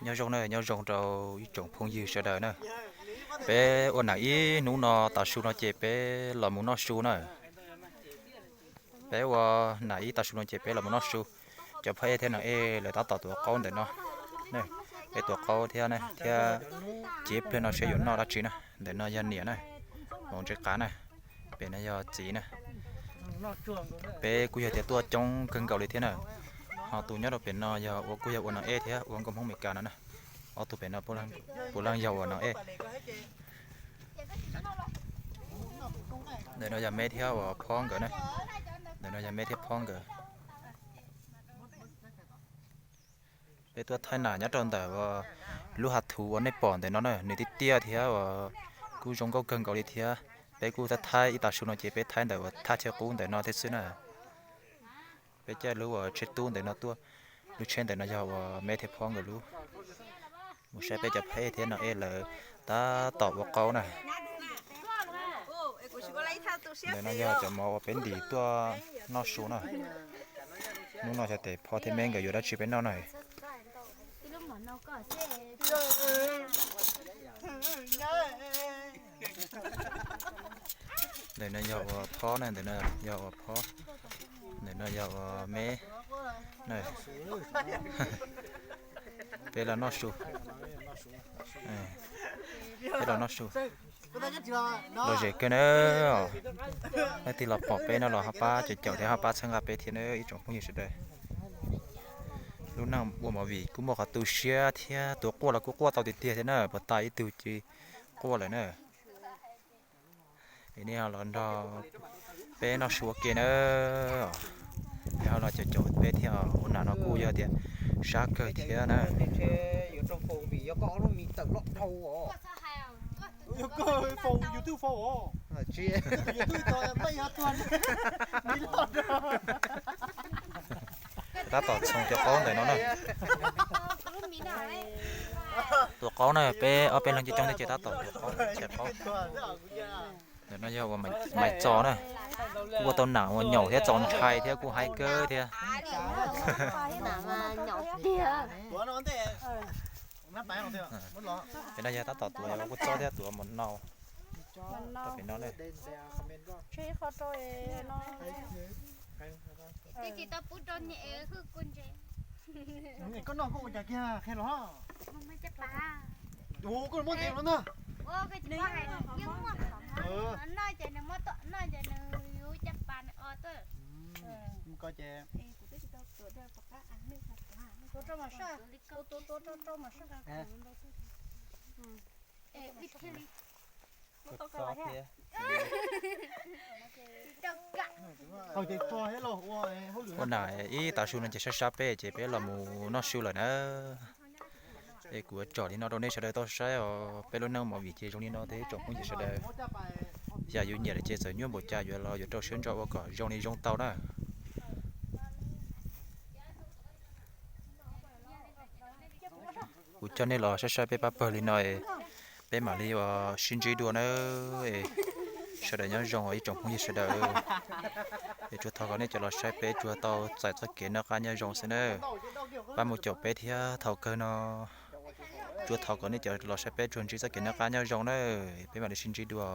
Nyob zoo na, nyob zoo rau ib tsoom phooj ywg sawv daws na. Peb ua nam ib hnub no tav su no ces peb los mus noj su na. Peb ua nam ib tav su no ces peb los mus noj su. Cov phab ej thiab nam ej lawv tab tom tuav qaub ntawm no. Peb tuav qaub thiab na, thiab cia ib pliag no seb yuav noj dab tsi na. Ntawm no yog niam na, maum ntsis qav na, pem no yog txiv na. Peb kuj yog tias tuaj coob kawg nkaus li thiab na. Ho tus nyob rau pem no yog ua kuj yog ua nam ej thiab ua nkauj Hmoob Meskas no na. Ob tug pem no puav leej yog ua nam ej. Ntawm no yog me thiab ua phob nkawd na. Ntawm no yog me thiab phob nkawd. Peb tuaj thaij nam nyob rau ntawm lub hav thuv uas nej pom ntawm no na, nws tiaj tiaj thiab uas kuj zoo nkauj kawg nkaus li thiab. Peb kuj thaij ib tav su no ces peb thaij ntawm uas thaj chaw qub ntawm no thiab xwb na. Peb caij lub uas tsheb tub ntawm no tuaj, lub tsheb ntawm no yog uas me thiab phob nkawd lub. Mus saib peb cov phab ej thiab nam ej lawv tab tom ua qaub na. Ntawm no yog cov mov uas peb ntim tuaj noj su na. Hnub no xyov tes phob thiab me nkawd yuav dab tsi peb noj na. Ntawm no yog ua phob na, ntawm no yog ua phob, ntawm no yog ua me. Peb los noj su, peb los noj su. Lom zem kawg na. Leej twg los pom peb no los ho pab caum caum thiab ho pab txhawb nqa peb thiab na ib tsoom phooj ywg sawv daws. Lub neej ua movie kuj muaj qhov tu siab thiab, tus quaj los kuj quaj tau tiag tiag thiab na, puas tas ib tug ces quaj lawm na. Es nej ho los nrog peb noj su ua ke na, nej ho los caum caum peb thiab. Ua nam no kuj yog tias sab kawg thiab na. Tab tom txhoov cov qaub ntawm no na. Tuav qaub na, peb ob peb leeg coob coob thiab ces tab tom tuav qaub, chais qaub. Ntawm no yog ua maiv txos na, kuj ua tau nam uas nyaum thiab txaus ntshai thiab kuj haib kawg thiab. Pem no yog tab tom tuav kuj txob thiab tuav mov nau rau pem no na. Ua nam ib tav su no ces sab sab peb ces peb los mus noj su lawm na. Es kuv tsom li no rau nej sawv daws tau saib os, peb lub neej movie ces zoo li no thiab tsoom phooj ywg sawv daws. Yam yus nyiam lawm ces txawm nyuaj npaum cas yuav los yuav rau siab ntso ua kom zoo li zoo tau na. Kuv coj nej los saib saib peb pab pawg li no, peb mam li ua sib ntsib dua na. Sawv daws nyob zoo ib tsoom phooj ywg sawv daws. Es tsuas thov kom nej cov los saib peb tsuas tau txais txoj kev noj qab nyob zoo xwb na. Pab mus caum peb thiab thaum kawg no. Tsuas thov kom nej cov los saib peb tsuas ntsib txoj kev noj qab nyob zoo na. Peb mam li sib ntsib dua.